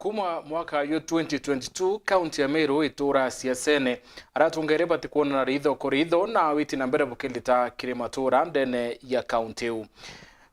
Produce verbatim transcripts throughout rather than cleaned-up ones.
Kuma mwaka yu twenty twenty-two, kaunti ya Meru ituura siasene. Aria atongeria batikwonana ritho kuri ritho na witi na mbere bukirita kiri matuura ndene ya kaunti iu.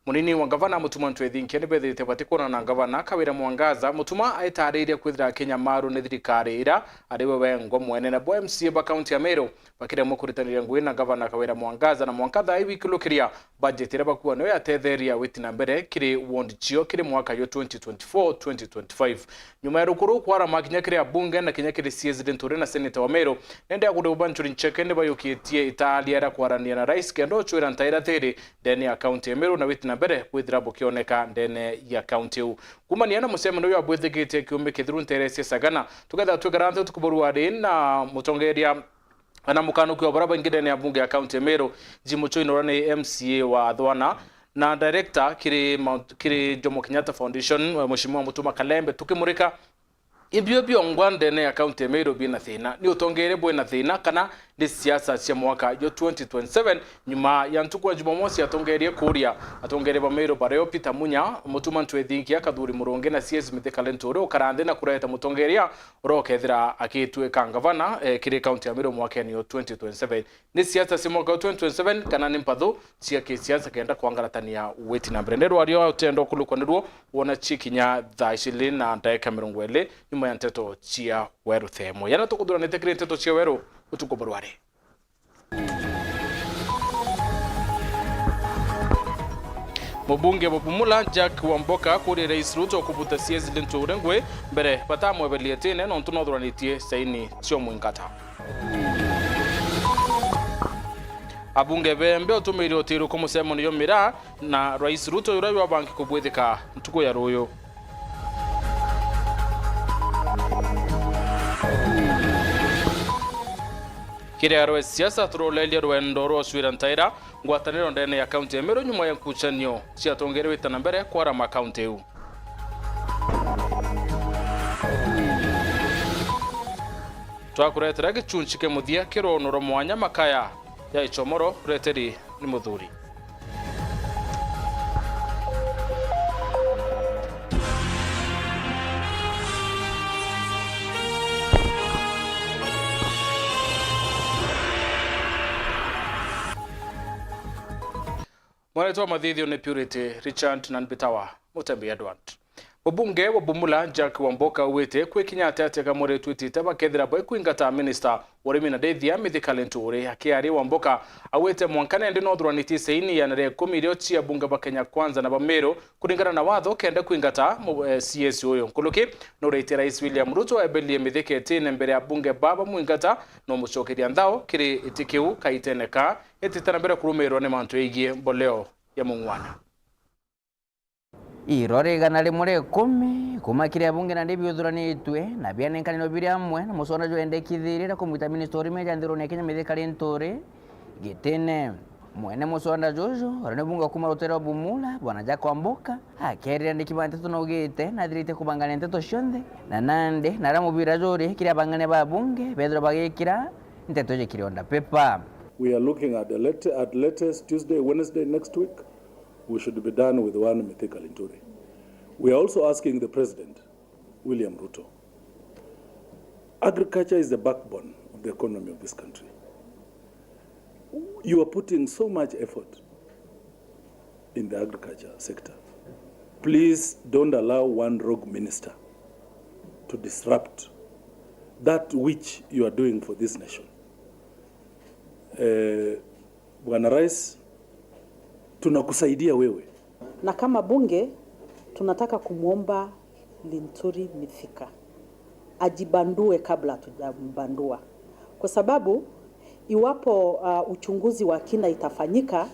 Munini wa ngavana Mutuma Ntwethinkia ni bethirite batikwonana na ngavana Kawira Mwangaza. Mutuma aitariria kwithira akinyamaru ni thirikari ira ari we wengwa mwene, nabo M C A ba kaunti ya Meru bakiremwa kuritaniria ngugi na ngavana Kawira Mwangaza, na mwanka thaa ii wikilukiria budget iria bakua niyo yatetheria witi na mbere kiri ward cio kiri mwaka yu twenty twenty-four twenty twenty-five. Nyuma ya rukuru kwarama kinya kiri abunge na kinya kiri C S Linturi na seneta wa Meru, nende ya kuriuba Nturi Ncheke ni bayukitie italia ria kwarania na rais kenda ucwira ntaira thiri ndene ya kaunti ya Meru na witi na mbere kwithira bukioneka ndene ya kaunti iu. Kumania na mucemanio uyu abwithikitie kiumbi kithiru ntere cia Sagana, tukethira twikara nthi utuku buru wa ri na mutongeria na mukanuki wa baria baingi ndene ya bunge ya kaunti ya Meru, Jim Muchoi, na uria ni M C A wa Athwana na director kiri Mount, kiri Jomo Kenyatta Foundation, eh, Mheshimiwa Mutuma Kalembe, tukimurika ibio biongwa ndene ya kaunti ya Meru bina thina. Ni utongeria bwina thina kana ni siasa cia mwaka yu twenty twenty-seven? Nyuma ya ntuku ya Jumamosi atongerie kuria atongeria ba Meru bario Peter Munya, Mutuma Ntwethinkia, Kathuri Murungi na C S Mithika Linturi ukara nthi na kureta mutongeria uria ukethira agitwika ngavana, eh, kiri kaunti ya Meru mwakeni yu twenty twenty-seven. Ni siasa cia mwaka yu twenty twenty-seven kana ni mpathu cia kisiasa kenda kwangaratania witi na mbere? Ni rwario utendo kulukwa niruo wona cikinya thaa iciri na ndagika mirongo iri nyuma ya nteto cia Weru Themo. Yana tukuthuranite kiri nteto cia Weru utuku buru wa ri. Mubunge wa Bumula Jack Wamboka kuria Rais Ruto kubuta C S Linturi ngui mbere batamweberia itine nontu nothuranitie saini cio mwingata. Abunge bembe utumiire utiru ku mucemanio Miraa na Rais Ruto uria jwabangi kubwithika ntuku ya ruyu. Kiri arwe siasa turoleria rwendo rwa ucwira ntaira ngwataniro ndene ya kaunti ya Meru nyuma ya nkucanio cia atongeria wita na mbere kwarama kaunti iu. Twakuretera gichunchi kia muthia kiri rwono rwa mwanya Makaya ya Ichomoro, reteri ni Muthuri. Mwaritwa mathithio ni Purity Richard na Nbitawa Mutembi Edward. Mubunge wa Bumula Jack Wamboka augite kwikinya ati ati akamuri twitite bakethira baikwingata minista wa urimi na ndithia Mithika Linturi. Akiaria Wamboka augite mwanka nende nothuranitie saini ya nere ikumi irio cia abunge ba Kenya Kwanza na ba Meru kuringana na watho kenda kwingata mu-, eh, C S uyu. Nkuruki nuritie Rais William Ruto ebelie Mithika itine mbere ya abunge baba mwingata nomucokeria nthao kiri iti kiu kaitene ka itite na mbere kurumirwa ni mantu yaigie mboleo ya mung'wana. Irore igana rimwe ria ikumi kuma kiri abunge nandi biuthuranitue na bianenkanirwe biri amwe na muswada jwendekithirie na kumwita minista urimi ja nthigurune ya Kenya Mithika Linturi gitine. Mwene muswada juju uria ni bunge kuma rutere rwa Bumula, Bwana Jack Wamboka, akerire andiki ba nteto naugite nathirite kubangania nteto cionthe na nandi naria mubira juri kiri abang'ania ba bunge bethirwe bagikira nteto iji kiri order paper. We are looking at the late, at latest Tuesday, Wednesday next week, we should be done with one Mithika Linturi. We are also asking the President, William Ruto, agriculture is the backbone of the economy of this country. You are putting so much effort in the agriculture sector. Please don't allow one rogue minister to disrupt that which you are doing for this nation. Eh, Bwana Rais, tunakusaidia wewe. Na kama bunge, tunataka kumwomba Linturi Mithika ajibandue kabla hatujambandua, kwa sababu iwapo, uh, uchunguzi wa kina itafanyika,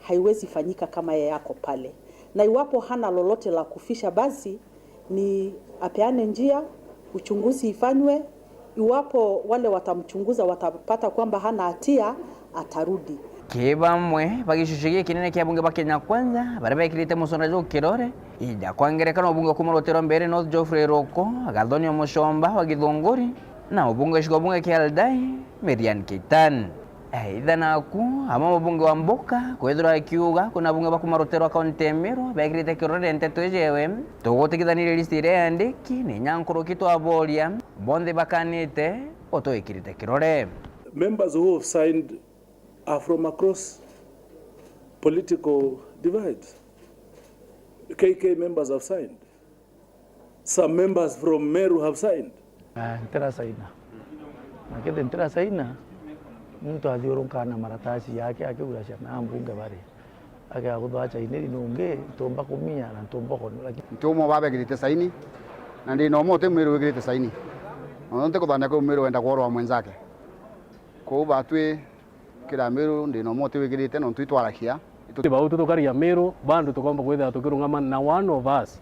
haiwezi fanyika kama yeye ako pale, na iwapo hana lolote la kuficha, basi ni apeane njia, uchunguzi ifanywe. Iwapo wale watamchunguza watapata kwamba hana hatia, atarudi. Ki bamwe ba gicunci gikinene kia bunge ba Kenya Kwanza baria bekirite musonda juu kirore, ija kwa ngerekano mubunge kuma rutere rwa Mbeere North Geoffrey Ruku, Gathoni Muchomba wa Githunguri, na mubunge wa gicigo bunge kia Aldai, Miriam Keitany. Aitha naku, amwe mubunge wa Mbuka, kwithirwa akiuga kwina abunge ba kuma ruteere rwa kaunti ya Meru bekirite kirore nteto iji ewe, tugutigithanirie list iria yandiki, ni inya nkuruki twaboria, bonthe bakanite utwikirite kirore. Members who have signed are from across political divides. K K members have signed. Some members from Meru have signed. Ah, ntirasaina. Na kethira ntirasaina, muntu athiurunkaa na maratasi yake akiuga ciana a mbunge bari. Akea kuthwa acainiri nungi, ntumba kumia na ntumba konu, lakini nti umwe wa babekirite saini, na ndi na umwe uti Mwiru wikirite saini. Na nti kuthania kuu Mwiru wenda kworwa mwenzake. Kwou batwi kira Miru ndi na umwe uti wikirite, nontu itwaragia. Itu- Bau tu tukaria Miru, bandu tukomba kwithira tukirungama na one of us.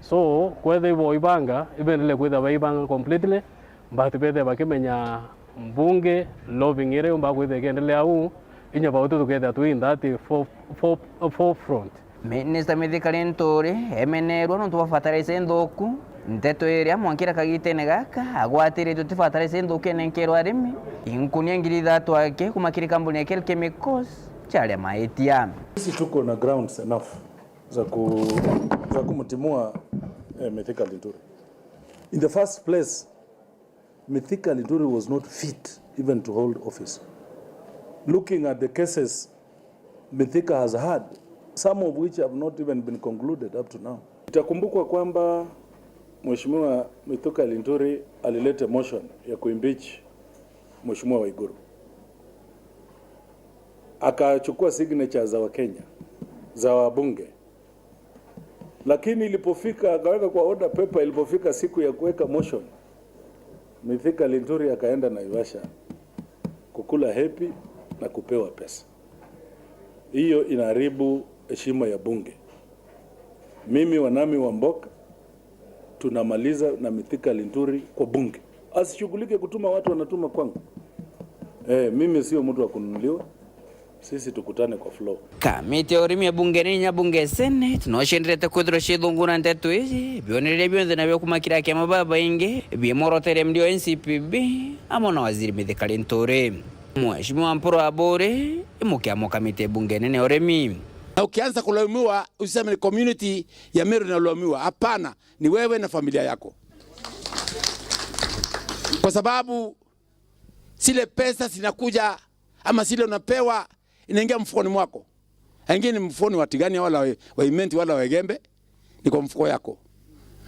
So, kwethira ibo ibanga, ibendelee kwithira baibanga completely, but bethe bakimenya mbunge, lobbying iria yumba kwithira ikiendelea au, inya bau tu tukethira twi in that fore-, fore-, forefront. Minista Mithika Linturi emenerwa nontu bwa fertilizer inthuku, nteto iria mwanka iria kagitene gaka agwatiritwe ti fertilizer inthuku enenkerwa arimi, inkunia ngiri ithatu aki kuma kiri kambuni ya Kel Chemicals ciaria maitia. Sisi tuko na grounds enough za ku-, za kumtimua, eh, Mithika Linturi. In the first place, Mithika Linturi was not fit even to hold office. Looking at the cases Mithika has had, some of which have not even been concluded up to now. Itakumbukwa kwamba Mheshimiwa Mithika Linturi alilete motion ya kuimpeach Mheshimiwa Waiguru. Akachukua signatures za Wakenya, za wabunge. Lakini ilipofika, akaweka kwa order paper, ilipofika siku ya kuweka motion, Mithika Linturi akaenda Naivasha kukula hepi na kupewa pesa. Hiyo inaharibu heshima ya bunge. Mimi, Wanami wa Mboka, tunamaliza na Mithika Linturi kwa bunge. Asishughulike kutuma watu wanatuma kwangu. Eh, mimi sio mtu wa kununuliwa. Sisi tukutane kwa floor. Kamiti ya urimi ya bunge ni inya bunge Senate no cienderete kwithirwa ciithunguna nteto iji, bionereria bionthe nabio kuma kiri akiama babaingi bimworotere M D wa N C P B amwe na waziri Mithika Linturi. Mheshimiwa Mpuru Aburi, imukiamo kamiti ya bunge nene ya urimi. Na ukianza kulaumiwa, usiseme ni community ya Meru inalaumiwa. Hapana, ni wewe na familia yako. Kwa sababu zile pesa zinakuja ama zile unapewa inaingia mfukoni mwako. Ingine ni mfukoni wa Tigania wala wa, wa Imenti wala wa Igembe, ni kwa mfuko yako.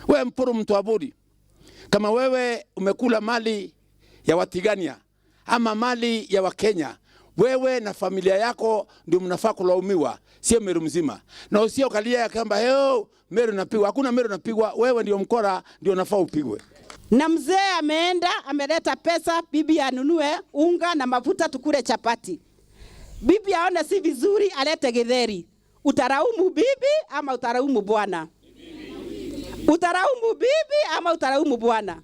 Wewe Mpuru, mtu wa Buri, kama wewe umekula mali ya Watigania ama mali ya Wakenya, wewe na familia yako ndio mnafaa kulaumiwa, sio Meru mzima. Na usio kalia ya kwamba, "Heo, Meru napigwa." Hakuna Meru napigwa, wewe ndio mkora, ndio unafaa upigwe. Na mzee ameenda, ameleta pesa, bibi anunue unga na mafuta tukule chapati. Bibi aone si vizuri, alete githeri. Utaraumu bibi ama utaraumu bwana? Utaraumu bibi ama utaraumu bwana?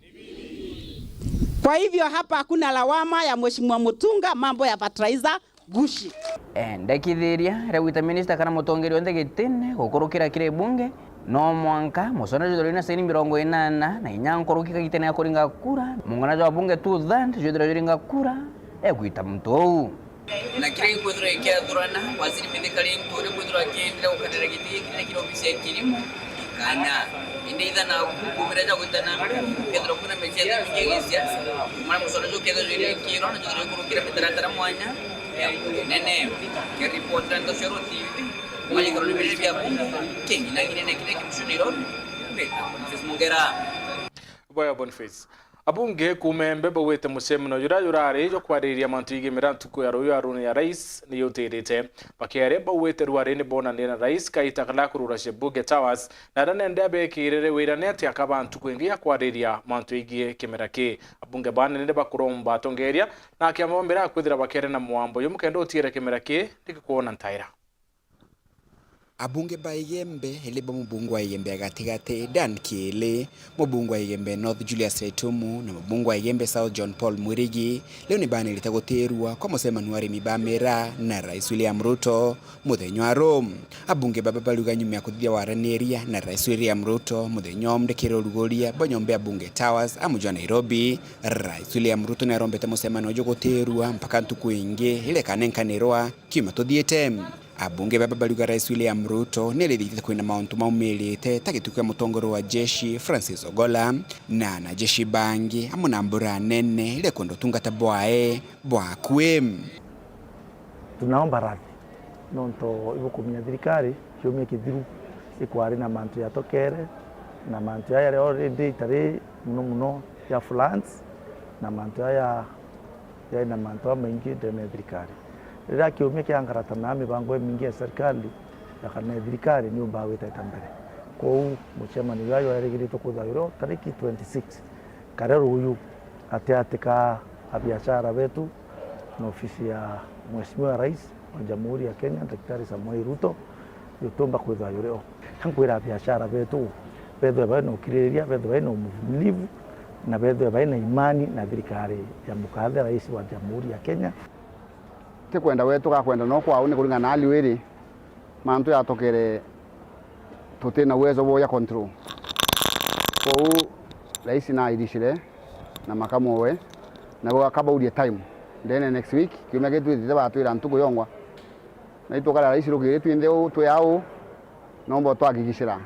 Kwa hivyo hapa hakuna lawama ya Mheshimiwa Mutunga, mambo ya fertilizer, gushi. Endekithiria ria gwita minista kana mutongeria onthe gitine gukurukira kiri bunge, no mwanka mucona jwithirwe jwina saini mirongo inana na inya nkuruki kagitene ga kuringa kura, mungana jwa bunge two third jwithirwe juringa kura egwita muntu uu. Na kiria gikwithirwa gikiathurana, Waziri Mithika Linturi kwithirwa akienderea gukanira giti giki kiri kiri ofisi ya kilimo, kana indi itha na kumira ja gwita na mbere, kethirwa kwina michezo mingi ya gisiasa, kumara mucoro juu kethirwa jwiri kiro, na jwithirwa ikurukira mitaratara mwanya ya bunge nene. Kiripotera Ntoshero T V, manyikaro ni biri bia bunge, kingi na ngine na kire kimucu Nairobi, mbeta Boniface Mongera. Boya Boniface. Abunge kuuma Embe bauite mucemeno juria jurari jwa kwariria mantu jigimira ntuku ya ruyu ya rune ya rais ni jutirite. Bakiaria bauite ruari ni bonanire na rais kaita kala kurura Shebuge Towers, na aria nende abekirire wira ni ati akaba ntuku ingi ya kwariria mantu jigii kimera ki. Abunge bane nende bakuromba atongeria na akiama mbere akwithira bakiaria na mwambo jumwe kenda utiire kimera ki ni gikwona ntaira. Abunge ba Igembe, eli bo mubunge wa Igembe ya gatigati, Dan Kiili, mubunge wa Igembe North Julius Letumu, na mubunge wa Igembe South John Paul Mwirigi, leo nibanirite gutirua kwa mucemanio wa arimi ba miraa na Rais William Ruto muthenya wa ru. Abunge baba bariuga nyuma ya kuthithia waraniria na Rais William Ruto muthenya umwe ndikire uruguria bwa nyomba ya Bunge Towers amu jwa Nairobi, Rais William Ruto niarombete mucemanio uju gutirua mpaka ntuku ingi iria ikanenkanirwa kiumia tuthiite. Abunge baba bariuga Rais William Ruto ni arithitite kwina mauntu maumirite ta gituku kia mutongoria wa jeshi Francis Ogola na anajeshi bangi amwe na mbura nene iria ikwenda utungata bwae bwa akui. Tunaomba radhi nontu ibukumenya thirikari kiumia kithiru ikwari na mantu yatokere na mantu yaya yari already itari muno muno ya floods na mantu yaya yari na mantu jamaingi ndene ya thirikari. Riria kiumia kiangarata na mibango imingi ya serikali ya kana ya thirikari niumbaga gwita ita mbere. Kwou mucemanio jwayo jwarigiritwe kwithirwa juri o tariki twenty-six, karia ruuju gatiati ka abiashara betu na ofisi ya Mheshimiwa Rais wa Jamhuri ya Kenya, Daktari Samoei Ruto, jutiumba kwithirwa juri o. Ka nkwira abiashara betu bethirwe bari na ukiririria, bethirwe bari na uvumilivu, na bethirwe bari na imani na thirikari ya mukathe Rais wa Jamhuri ya Kenya. Ti kwenda gwetu, gakwenda no kwao, ni kuringana na hali iri mantu yatokere tutina uwezo bwa ya control. Kwou Rais nairicire na makamu owe, na gugakabaurie time. Ndene next week, kiumia gitwitite batwira ntuku yongwa. Na itukara Rais rukiri twinthe uu, twi au, nomba utwakikishira.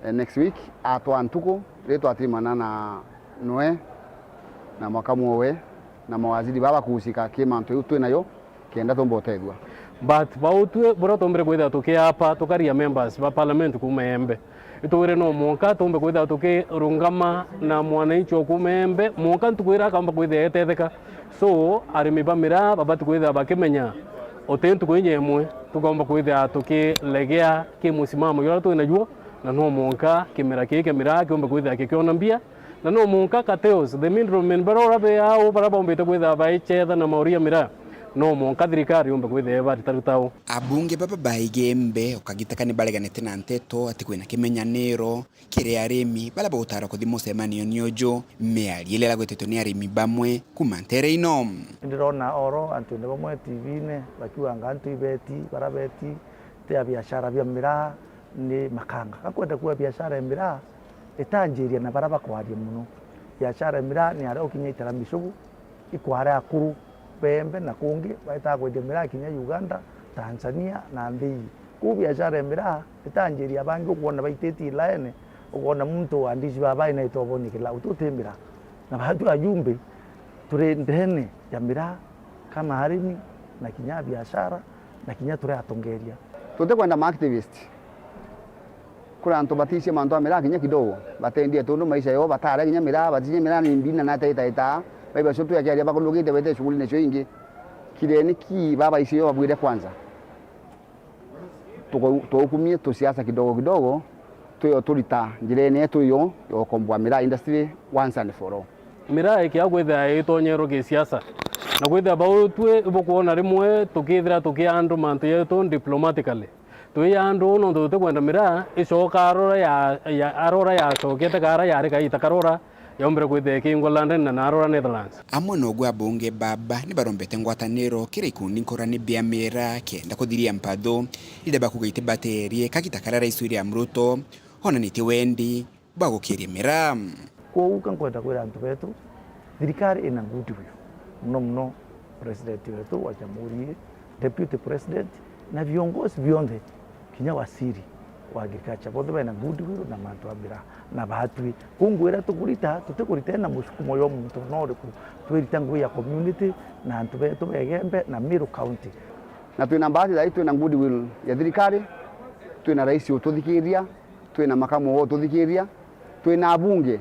Eh, next week, atwa ntuku, ri twatirimana na noe, na makamu owe, na mawaziri baba bakuhusika ki mantu iu twi nayo, kenda tumba utethua. But bau twi buria tumbire kwithira tukiapa, tukaria members ba parliament kuuma Embe. Itwire no mwanka tumbe kwithira tukirungama na mwananchi o kuuma Embe, mwanka ntuku iria akamba kwithira etetheka. So, arimi ba miraa babati kwithira bakimenya uti ntuku inya imwe tukomba kwithira tukiregea ki musimamo juria twi najuo, na no mwanka kimera kii kia miraa kiumbe kwithira kikiona mbia, na no mwanka cartels, the middlemen, baria uria be au, baria baumbite kwithira baichetha na mauri ya miraa, no mwanka thirikari yumbe kwithira ibaritaruta u. Abunge baba ba Igembe ukagitaka ni bareganite na nteto ati kwina kimenyaniro kiri arimi baria bagutara kuthi mucemanio ni uju, miario iria iragwetetwe ni arimi bamwe kuuma ntere ino. Ndirona oro antu ni bamwe T V-ini bakiuganga antu ibeti, baria beti ti a biashara bia miraa, ni makanga. Gakwenda kuuga biashara ya miraa itanjiria na baria bakwaria mono. Biashara ya miraa ni aria ukinya itara micugu, ikware akuru bembe na kungi baitaga kwendia miraa kinya Uganda, Tanzania na nthi ingi. Kwou biashara ya miraa itanjiria bangi ukwona baititie ilaene, ukwona muntu wa ndici baba inaitwa boni kila utu uti miraa. Na batu ajumbe turi ndene ya miraa kama arimi na kinya biashara na kinya turi atongeria. Tutikwenda ma activist. Kuri antu batiicie mantu a miraa kinya kidogo, batendie tundu maisha yoo, bataria kinya miraa, batiicie miraa ni mbina na taita ita, baiba cio twiakiaria bakurukite bete shughuli nacio ingi. Kireni ki baba icio yo babwire kwanza. Tuko-, twaukumie tusiasa kidogo kidogo, twio turita njirene yetu iyo ya ukomboa miraa industry once and for all. Miraa ikiaga kwithira itonyerwe gisiasa, na kwithira bau twi ibukwona rimwe tukithira tukiandwa mantu yetu diplomatically. Twi andu nontu tutikwenda miraa icoka arora ya, ya, arora yacokete kara yari kaita karora yombire kwithira ikingwa London na narora Netherlands. Amwe noguo abunge baba ni barombete ngwataniro kiri ikundi nkurani bia miraa kenda kuthiria mpathu iria bakuga itibaterie kagita karia Rais William Ruto onanitie wendi bwa gukiria miraa. Kwou ka nkwenda kwira antu betu, thirikari ina goodwill, muno muno president wetu wa jamhuri ii, deputy president, na viongozi bionthe, kinya waziri wa agriculture, bonthe bena goodwill na mantu a miraa na batwi. Kwou ngwira tukurita, tutikurita na musukumo jwa muntu ona uriku, twirita ngui ya community na antu betu ba Igembe na Meru County. Na twina mbati thai, twina goodwill ya thirikari, twina rais ututhikiria, twina makamu ututhikiria, twina abunge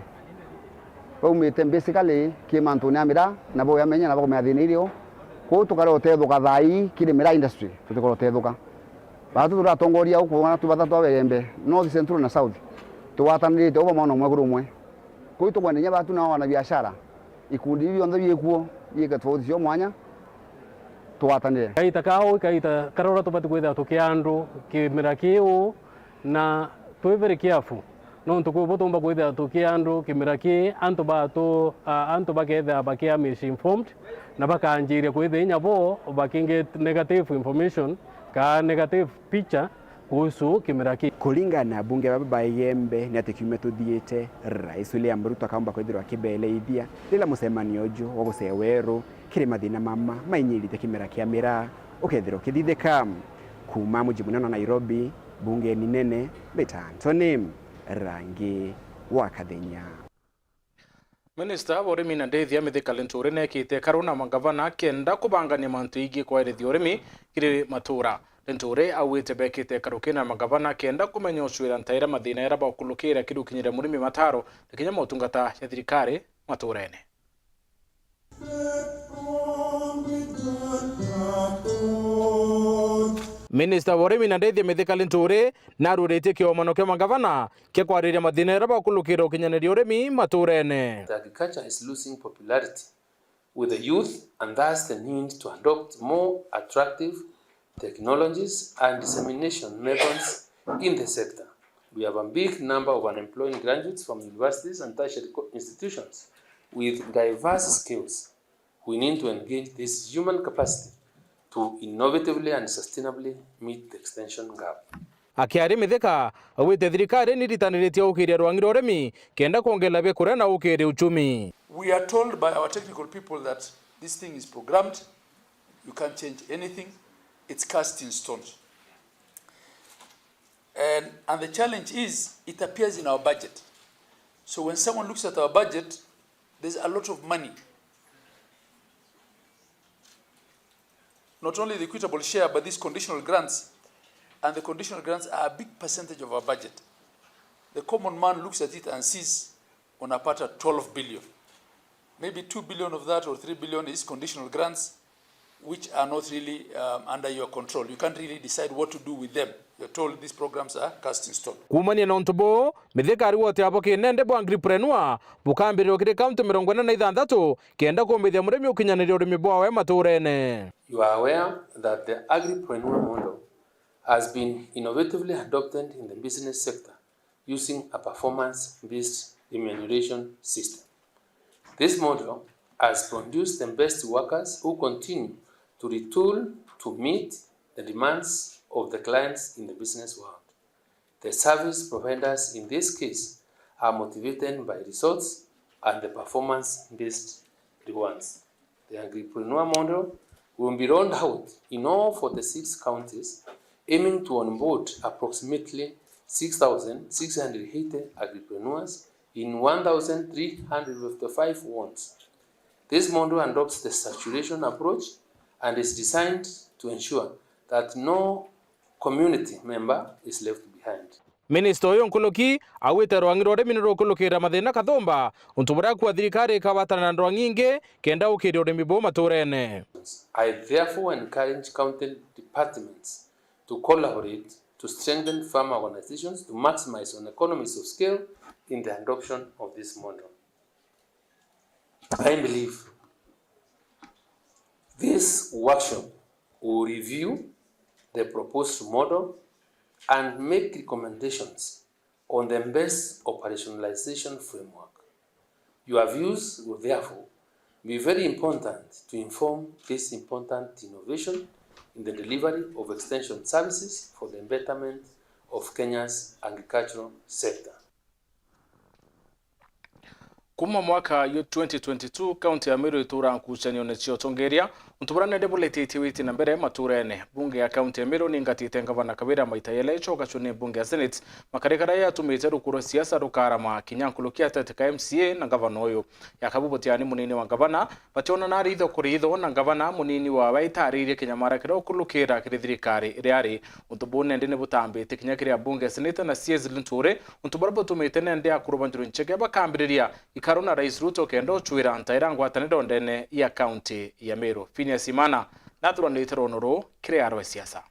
baumite basically ki mantune ya miraa, na bo yamenya na bakumenya thina irio. Kwou tukare utethuka thai kiri miraa industry, tutikore utethuka. Batu turatongoria uku, wana tu bathatu a Igembe, North, Central na South, tugwatanirite uba mwana umwe kuri umwe. Kwou tukwenda inya batu na wana biashara, ikundi ibi bionthe biikuo, biike tofauti cio mwanya, tugwatanire. Kaita kau, kaita karia uria tubati kwithira tukia andu kimera kiu, na twi very careful, nontu kwi bo tumba kwithira tukia andu kimera ki, antu batu, a, antu bakethira bakia misinformed, na bakanjiria kwithira inya bo bakinget negative information, ka negative picture kuhusu kimera ki. Kuringana na abunge baba ba Igembe, ni ati kiumia tuthiite, Rais William Ruto akaumba kwithirwa akibeleithia rira mucemanio uju wa gucea weru kiri mathina mama mainyirite kimera kia miraa ukethirwa ukithithika. Kuuma muji munene wa Nairobi, bungeni nene, mbita Anthony Rangi wa Kathenya. Minista wa urimi na ndithia Mithika Linturi neekite karu na magavana kenda kubangania mantu igie kwairithia urimi kiri matura. Linturi augite beekite karu kina magavana kenda kumenya ucwira ntaira mathina era baukulukira kiri ukinyire murimi mataro na kinya motungata ja thirikari maturene. Minista wa urimi na ndithia Mithika Linturi naruritie kiomano kia magavana kia kwariria mathina era bakulukira ukinyaniria urimi maturene. The agriculture is losing popularity with the youth and thus the need to adopt more attractive technologies and dissemination methods in the sector. We have a big number of unemployed graduates from universities and tertiary co-, institutions with diverse skills. We need to engage this human capacity to innovatively and sustainably meet the extension gap. Akiaria Mithika, augite thirikari ni iritaniritie gukiria rwangi rwa urimi kenda kwongerera biakuria na gukiria uchumi. We are told by our technical people that this thing is programmed, you can't change anything, it's cast in stone. And, and the challenge is, it appears in our budget. So when someone looks at our budget, there's a lot of money. Not only the equitable share, but these conditional grants. And the conditional grants are a big percentage of our budget. The common man looks at it and sees, unapata twelve billion. Maybe two billion of that or three billion is conditional grants, which are not really, um, under your control. You can't really decide what to do with them. You're told these programs are cast in stone. Kuumania na untu buu, Mithika arigwa uti abo kinende bwa Agripreneur bukambirirwa kiri kaunti mirongo ina na ithanthatu kenda kumbithia murimi ukinyaniria urimi bwawe maturene. You are aware that the Agripreneur model has been innovatively adopted in the business sector using a performance-based remuneration system. This model has produced the best workers who continue to retool to meet the demands of the clients in the business world. The service providers in this case are motivated by results and the performance-based rewards. The Agripreneur model will be rolled out in all forty-six counties, aiming to onboard approximately six thousand six hundred eighty agripreneurs in one thousand three hundred fifty-five wards. This model adopts the saturation approach and is designed to ensure that no community member is left behind. Minista uyu nkuruki augite rwangi rwa urimi ni rukulukira mathina kathumba, untu buria akua thirikari ikagwatana na ndwangi ingi kenda gukiria urimi buu maturene. I therefore encourage county departments to collaborate to strengthen farmer organizations to maximize on economies of scale in the adoption of this model. I believe this workshop will review the proposed model and make recommendations on the best operationalization framework. Your views will therefore be very important to inform this important innovation in the delivery of extension services for the betterment of Kenya's agricultural sector. Kuuma mwaka yu twenty twenty-two, kaunti ya Meru ituura nkucanio cia utongeria, untu buria nende buletithitie witi na mbere maturene. Bunge ya kaunti ya Meru ningatite ngavana Kawira maita yele icokacua ni bunge ya Senate, makari karia yatumite ruku rwa siasa rukarama kinya nkuruki ateti ka M C A na ngavana uyu. Yakabu butiani munini wa ngavana, bationana ritho ku ritho na ngavana munini wawe aitaririe kinyamara kiria ukulukira kiri thirikari iria ari. Untu buu nende ni butambite kinya kiri abunge, seneta na C S Linturi, untu buria butumite nende akuru ba Njuri Ncheke bakambiriria ikaro na Rais Ruto kenda ucwira ntaira ngwataniro ndene ya kaunti ya Meru. Phineas Imana nathuranite rwono ruu kiri aro ya siasa.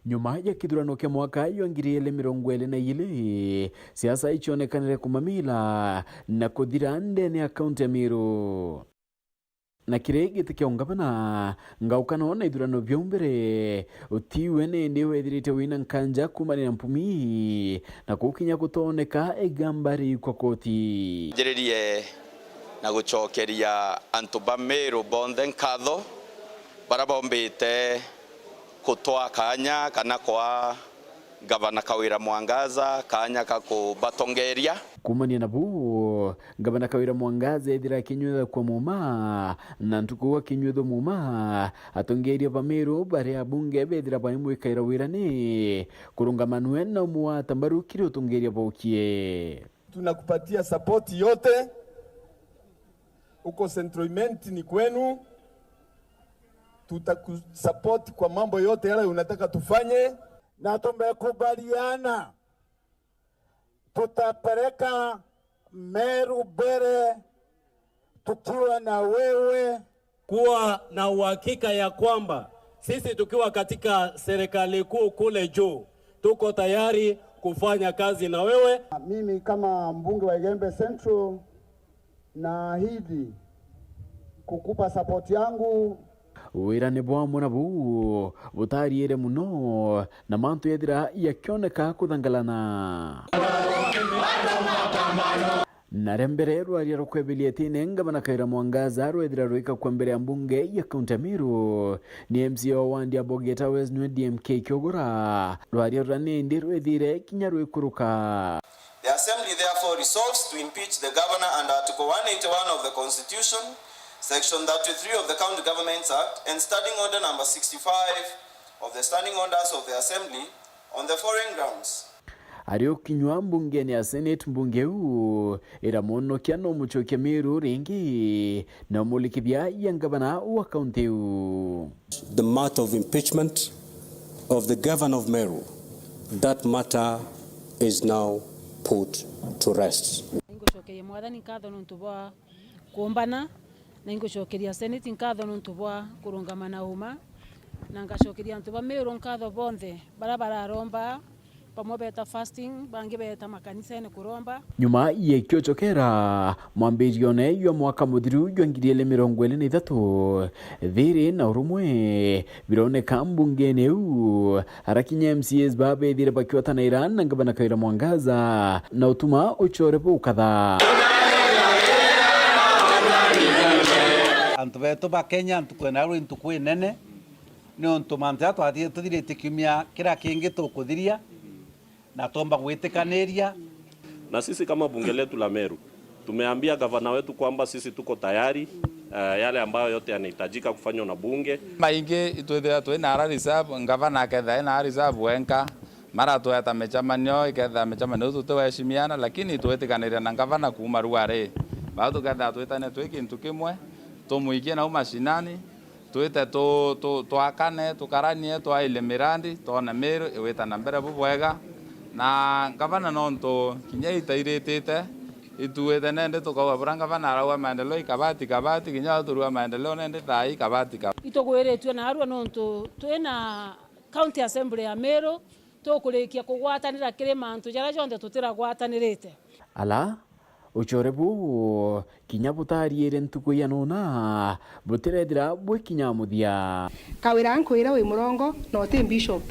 Nyuma ya kithurano kia mwaka jwa ngiri igiri mirongo iri na igiri, siasa icionekanire kumamila na kuthira ndene ya kaunti ya Meru. Na kiri giti kia ungavana, ngaukano na ithurano biu mbere, utiwe nindi wethirite wina nkanja kuumania na Mpumi, na kukinya gutoneka igamba riikwa koti. Njiririe na gucokeria antu ba Meru bonthe nkatho, baria bombite kutwaa kaanya kana kwaa Gavana Kawira Mwangaza kaanya ka kubatongeria. Kuumania na buu, Gavana Kawira Mwangaza ethira akinyuithua kwa muuma, na ntuku akinyuithua muuma, atongeria ba Meru baria abunge bethira baimwikaira wira ni kurungamanwe na umwe wa atambaru kiri utongeria baukie. Tunakupatia support yote. Uko Central Imenti ni kwenu. Tutakusupport kwa mambo yote yale unataka tufanye. Na tumekubaliana tutapeleka Meru mbele tukiwa na wewe. Kuwa na uhakika ya kwamba sisi tukiwa katika serikali kuu kule juu, tuko tayari kufanya kazi na wewe. Mimi kama mbunge wa Igembe Central, naahidi kukupa support yangu. Wira ni bwamwe na buu butariire mono, na mantu yethira yakioneka kuthangalana. Na ria mbere rwaria rukwebelia itine, Ngavana Kawira Mwangaza rwethira rwika kwa mbere ya mbunge ya kaunti ya Meru, ni M C A wa wandi ya Bogeta West nwe D M K Kiogora. Rwaria ruria nindi rwethire kinya rwikuruka. The Assembly therefore resolves to impeach the governor under Article one eighty-one of the Constitution, Section thirty-three of the County Governments Act, and Standing Order number sixty-five of the Standing Orders of the Assembly on the following grounds. Ari ukinywa mbungene ya Senate, mbunge iu iramwonokia no mucokia Meru ringi na umulikithia ya ngavana wa kaunti iu. The matter of impeachment of the governor of Meru, that matter is now put to rest. Ingucokeria Mwathani nkatho nontu bwa kuumbana, na ingucokeria Senate nkatho nontu bwa kurungama na uma, na ngacokeria antu ba Meru nkatho bonthe baria bararomba, bamwe beeta fasting, bangi beeta makanisene kuromba. Nyuma ya ikio cokera mwambirione jwa mwaka muthiru jwa ngiri ili mirongo ili na ithatu, thiri na urumwe bironeka mbungene iu, ara kinya M C As babethire bakiotanaira na ngavana Kawira Mwangaza na utuma ucore bukatha. Antu betu ba Kenya, ntuku ino rwi ntuku inene, niuntu mantu jaria twathire tuthirite kiumia kiria kingi tukuthiria, na twomba gwitikaniria. Na sisi kama bunge letu la Meru, tumeambia gavana wetu kwamba sisi tuko tayari, eh, yale ambayo yote yanahitajika kufanywa na bunge. Maingi itwithira twina ara reserve, ngavana akethira ena ara reserve wenka, maratweta micemanio, ikethira micemanio iu tutiweshimiana, lakini twitikaniria na ngavana kuuma ruari. Bau tukethira twitane twi kintu kimwe, tumwikie nau mashinani, twite tu-, tu-, twakane, tukaranie, twaile mirandi, twone Meru igwita na mbere bubwega. Na ngavana nontu kinya itairitite, ituite nende tukauga buria ngavana arauga maendeleo ikabati kabati, kinya turua maendeleo nende thaa ii kabati kabati. Itugwiritue narua nontu twina County Assembly ya Meru, tukurikia kugwatanira kiri mantu jaria jonthe tutiragwatanirite. Ala ucore buu kinya butariire ntuku ianona butirethira bwikinya muthia. Kawira nkwira wi murongo na uti bishop.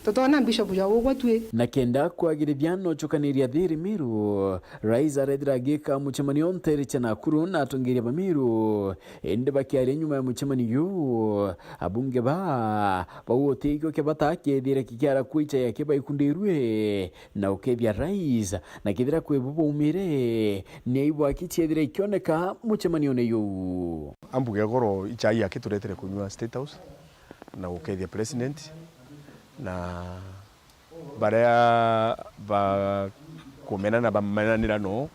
Tutona bishop jwa ugwe twi. Na kenda kwagirithia na ucukaniria thiri Meru, Rais arethira agika mucemanio nteere cia Nakuru na atongeria ba Meru, indi bakiaria nyuma ya mucemanio juu, abunge ba bau uti ikio kia bata kiethire kikiara kwicha yake baikundirue na ukethia Rais, na kethira kwi bu baumire, ni aibu aki ciethire ikioneka mucemanione juu. Ambuge goro ichai yake turetere kunywa State House na ukethia President na baria bakumena na bamenanira no,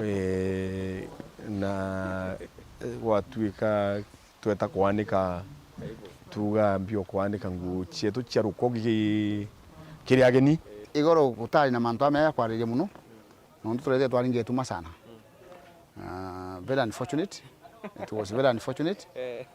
eh, na, eh, gwatuika tweta kwanika, tuga mbio kwanika nguo cietu cia rukogi ki-, kiri ageni. Igoro gutari na mantu amea ya kwariria muno, nontu turethire twaringetuma sana. Ah, very unfortunate. It was very unfortunate. Eh.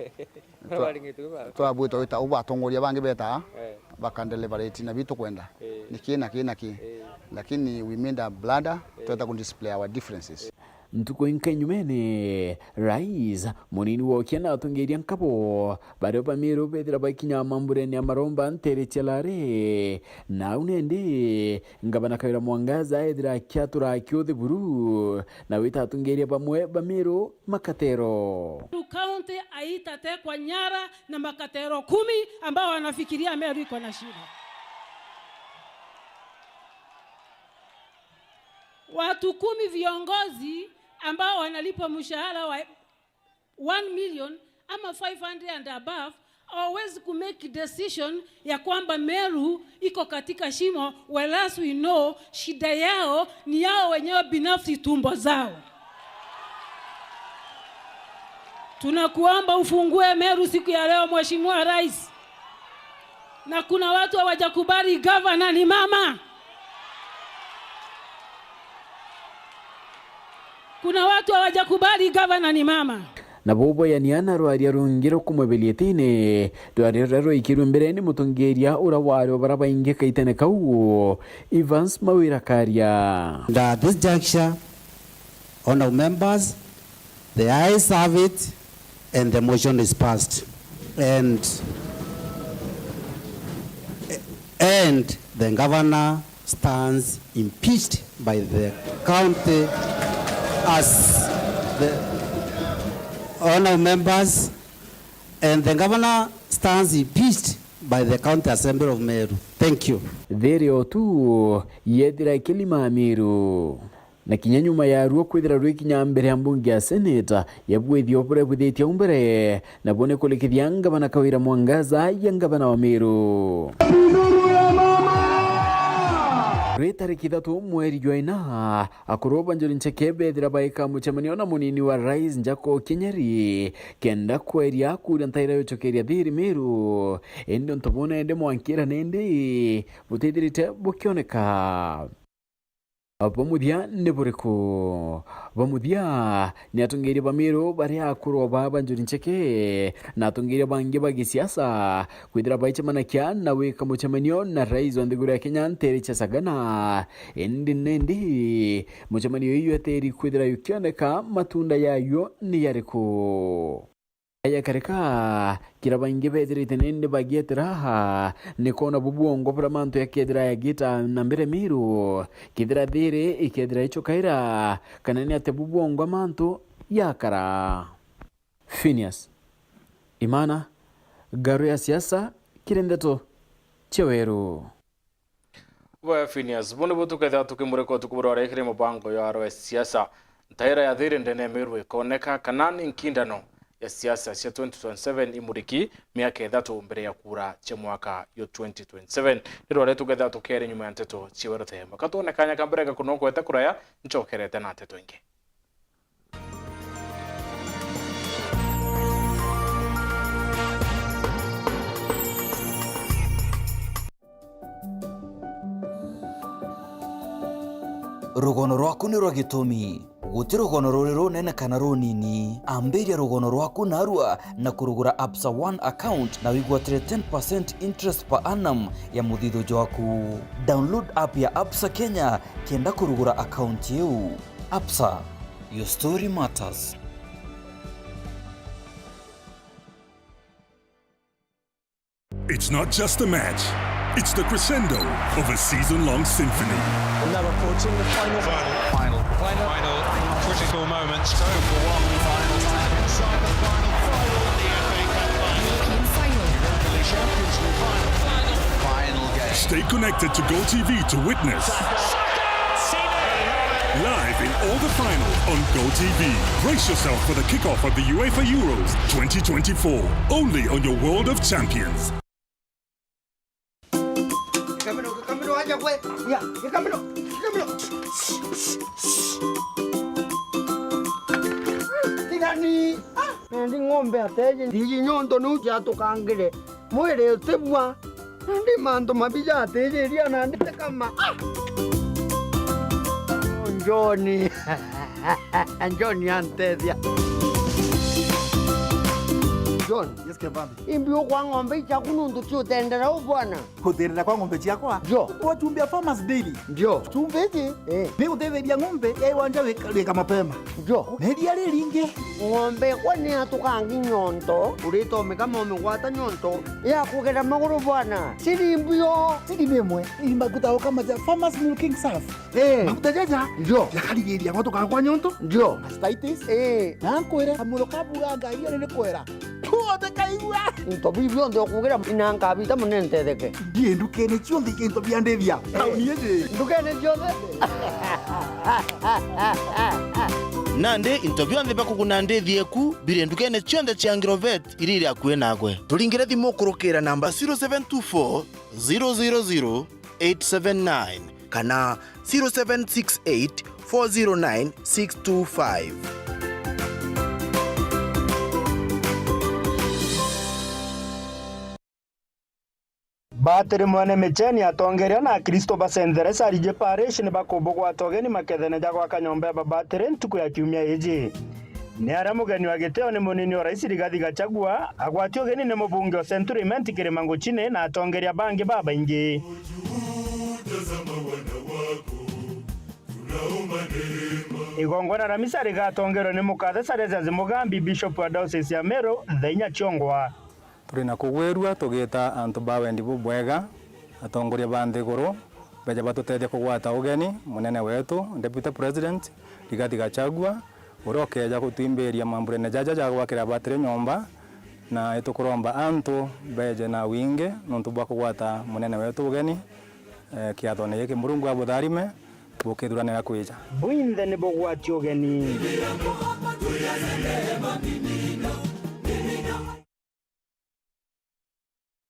Twa-, Twaringetuma. Twabwitwa wita ubu atongoria bangi beta, eh, baka deliberate na bitu kwenda. Eh. Niki na ki na ki. Eh. Lakini we made a blunder, eh, tweta ku display our differences. Ntuku inka inyumene, Rais, munini wokie na atongeria nkabo, bario ba Meru bethira baikinya mamburene ya Maromba ntere cia Lare. Na au nende, Ngavana Kawira Mwangaza ethira akiatura akiuthi buru, na wita atongeria bamwe ba Meru makatero. Meru County haitatekwa nyara na makatero kumi ambao wanafikiria Meru iko na shida. Watu kumi viongozi ambao wanalipwa mshahara wa one million ama five hundred and above, hawawezi ku make decision ya kwamba Meru iko katika shimo, whereas we know shida yao ni yao wenyewe binafsi, tumbo zao. Tunakuomba ufungue Meru siku ya leo, Mheshimiwa Rais. Na kuna watu hawajakubali gavana ni mama. Kuna watu hawajakubali gavana ni mama. Na buboyania na rwaria rungi rukumweberia itine, rwaria ruria rwaikirwe mbere ni mutongeria ura wari o bara baingi kaitene kau, Evans Mawira Karia. And at this juncture, honourable members, the ayes have it and the motion is passed. And, and the governor stands impeached by the county as the honourable members, and the governor stands impeached by the County Assembly of Meru. Thank you. Thirio tu yethira ikilima Meru. Na kinya nyuma ya ruo kwithira rwikinya mbere ya mbunge ya Senate, ya bwithio buria bwithitie au mbere, nabo ni kurikithia ngavana Kawira Mwangaza ya ngavana wa Meru. Rwi tariki ithatu mweri jwa ina, akuru ba Njuri Ncheke bethira baika mucemanio na munini wa rais Njako Kinyeri, kenda kweria kuria ntaira yucokeria thiri Meru. Indi untu buu nende mwankira nindi butithirite bukioneka. Bwa muthia ni buriku? Bwa muthia ni atongeria ba Meru baria akuru o baa ba Njuri Ncheke na atongeria bangi ba gisiasa kwithira baicemanakia na wika mucemanio na rais wa nthiguru ya Kenya ntere cia Sagana. Indi nindi mucemanio iyu eteri kwithira yukioneka matunda yayo ni yariku? Yakarika, kira baingi bethirite nindi bagietera aha, ni kwona bu bwongo buria mantu yakethira yagita na mbere Meru, kethira thiri ikethira icukaira, kana ni atia bu bwongo mantu yakara. Phineas Imana, Ngaru ya Siasa, kiri Ndeto cia Weru. Bwe Phineas, bu nibu tukethira tukimurika utuku buria urekire mubango ya aro ya siasa. Ntaira ya thiri ndene ya Meru ikoneka, kana ni nkindano ya siasa cia twenty twenty-seven imuriki miaka ithatu mbere ya kura cia mwaka yo twenty twenty-seven. Ni rwaria tukethira tukiaria nyuma ya Nteto cia Weru. Maka twone kanya ka mbere ga kunokwete kuraya, ncokerete na nteto ingi. Rugono rwaku ni rwa gitumi. Guti rugono ruri runene kana runini. Ambiria rugono rwaku narua na kurugura Absa One account na wigwatire ten percent interest per annum ya muthithu jwaku. Download app ya Absa Kenya kenda kurugura account iu. Absa, your story matters. It's not just a match, it's the crescendo of a season-long symphony. Now approaching the final. Final. Final. Final. Critical moments. Two for one. Final time. Inside the final. Final. The F A Cup final. European final. Europa League Champions League final. Final. Final game. Stay connected to Go T V to witness. Live in all the finals on Go T V. Brace yourself for the kickoff of the UEFA Euros twenty twenty-four, only on your World of Champions. Gikamiro, gikamiro, aja gwe. Ya, gikamiro, gikamiro. Tigani. Ah, nandi ng'ombe ateje. Ndiji nyondo niu ciatukangire. Mwiri utibua. Nandi mantu mabi jatijiria nandi ti kama. Ah! Njoni. Njoni antethia. John. Yes, Kevambi. Imbi ukwa ng'ombe ichaku nuntu ti utendera u bwana. Kuthirira kwa ng'ombe ciakwa? Ndio. Kwa chumbi ya Farmers Daily. Ndio. Chumbi iji, eh, ni gutetheria ng'ombe ya iwanja wika, wika mapema. Ndio. Na iria riringi. Ng'ombe kwa ni atukangi nyonto, uritomika momigwata nyonto ya kugera maguru bwana. Siri mbio. Siri ni imwe. Ni maguta ukamaja Farmers Milking Surf. Eh. Maguta jaja. Ndio. Jakarigiriria gwa tukagwa nyonto. Ndio. Mastitis. Eh. Na nkwire, kamuro kabura ngai ni kwera. Kuothe kaigua. Into biu bionthe ukugira ina nkabita mune ntetheke. Ndie ndukene cionthe into bia ndithia. Tauni iji. Ndukene cionthe. Nandi into bionthe bia kuguna ndithi eku biri ndukene cionthe cia Agrovet iria iri akui nagwe. Turingire thimu kurukira namba zero seven two four, zero zero zero, eight seven nine kana zero seven six eight, four zero nine, six two five. Batiri mwene Micheni, atongeria na Akristo ba Saint Theresa Rijie Parish ni bakubugwata ugeni makethene ja gwaka nyomba ya babatiri ntuku ya kiumia iji. Ni aria mugeni wa gitio ni munini o rais Rigathi Gachagua, agwati ugeni ni mubunge o Central Imenti Kirima Nguchini na atongeria bangi babaingi. Igongona ria misa rigatongerwa ni Mukathe Salesius Mugambi, Bishop wa Diocese ya Meru, thaa inya ciongwa. Turi na kugwirua tugiita antu ba wendi bubwega, atongoria ba nthiguru, beeje batutethia kugwata ugeni, munene wetu, Deputy President, Rigathi Gachagua, uria ukeeja gutwimbiria mambunene jaja ja gwakira batiri nyomba, na itukuromba antu beeje na wingi nuntu bwa kugwata munene wetu ugeni, eh, kiathone giki. Murungu abutharime, bukithuranira kwija. Bwinthe ni bugwati ugeni.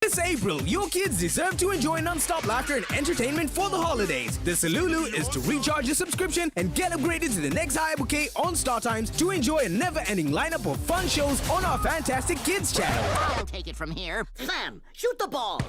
This April, your kids deserve to enjoy non-stop laughter and entertainment for the holidays. The Salulu is to recharge your subscription and get upgraded to the next higher bouquet on StarTimes to enjoy a never-ending lineup of fun shows on our fantastic kids channel. I'll take it from here. Sam, shoot the ball.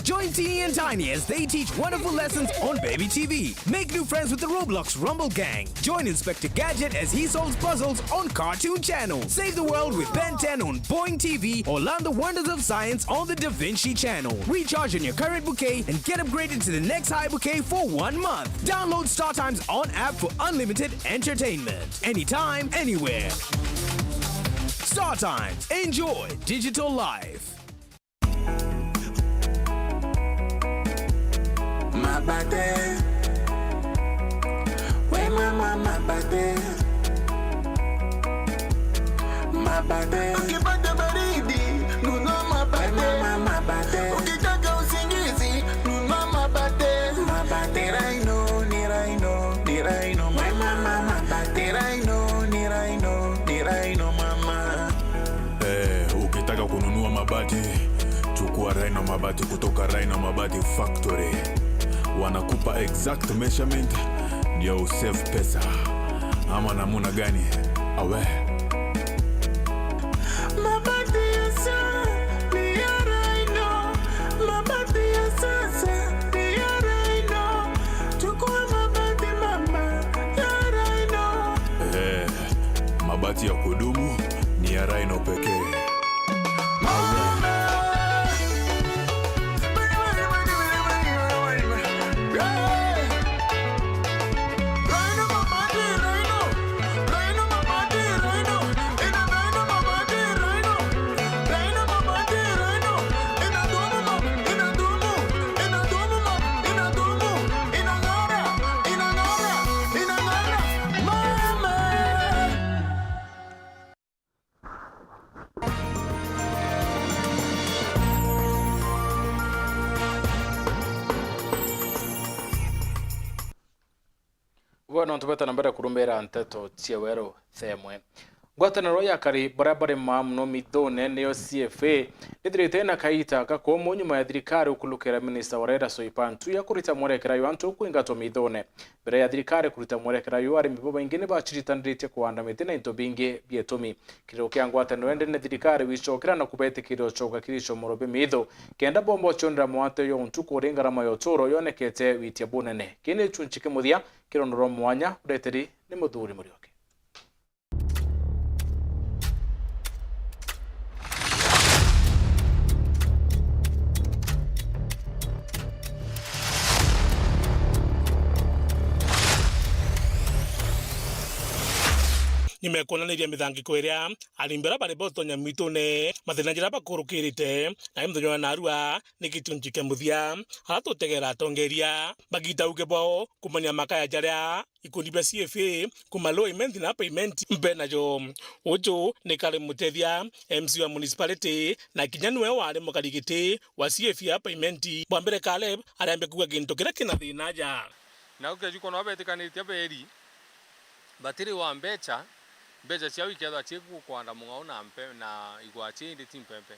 Join Teeny and Tiny as they teach wonderful lessons on Baby T V. Make new friends with the Roblox Rumble Gang. Join Inspector Gadget as he solves puzzles on Cartoon Channel. Save the world with Ben ten on Boing T V or learn the wonders of science on the Da Vinci Channel. Recharge on your current bouquet and get upgraded to the next high bouquet for one month. Download StarTimes on app for unlimited entertainment. Anytime, anywhere. StarTimes. Enjoy digital life. Mabate. We mama mabate. Mabate. Ukipata baridi, nunua mabate. We mama mabate. Ukitaka usingizi, nunua mabate. Mabate. Ni Rhino, ni Rhino, ni Rhino, mama. We mama mabate. Ni Rhino, ni Rhino, ni Rhino, mama. Eh, ukitaka kununua mabati, chukua Rhino Mabati kutoka Rhino Mabati Factory. Wanakupa exact measurement ndio usave pesa. Ama namuna gani? Awe. Mabati ya sa-, ni ya Rhino. Mabati ya sasa ni ya Rhino. Chukua mabati mama ya Rhino. Eh, mabati ya kudumu ni ya Rhino pekee. Bwana, nontu bweta na mbere kurumira nteto cia weru themwe. Ngwataniro ya akari baria bari maa mono mithone niyo C F A nithirite na kaita gakumu nyuma ya thirikari gukurukira minista wa riera Soipan Tuya kurita mwerekera jwa antu kwingatwa mithone. Mbere ya thirikari kuruta mwerekera uyu, arimi babaingi ni baciritaniritye kuanda miti na into bingi bia itumi. Kiriro kia ngwataniro indi ni thirikari gwicokera na kubetikiria ucoka kiri icomoro bia miitho, kenda bomba ucionera mwate uyu untu kuri ngarama ya uturo yonekete witia bunene. Kii ni gicunci kia muthia kiri rwendo rwa mwanya, ureteri ni Muthuri Murioki. Nimekwonaniria mithangiko iria arimi baria bari botonya mwitune, mathina jaria bakurukirite, na i muthenya wa narua ni gichunchi kia muthia. Ara tutegera atongeria bagita uge bwao kumania makaya jaria ikundi bia C F A kuma low imenti na upper imenti mbe najo. Uju ni Kari Mutethia, M C wa municipality, na kinya niwe wari mukarigiti wa C F A upper imenti. Bwa mbere Caleb ariambe kuuga gintu kiria kina thina aja. Na ukeju kwona betikanitie beri, batiri wa mbecha, mbecha ciao ikethwa ciku kwanda mung'ao na mpe-, na igwa ciindi ti mpempe.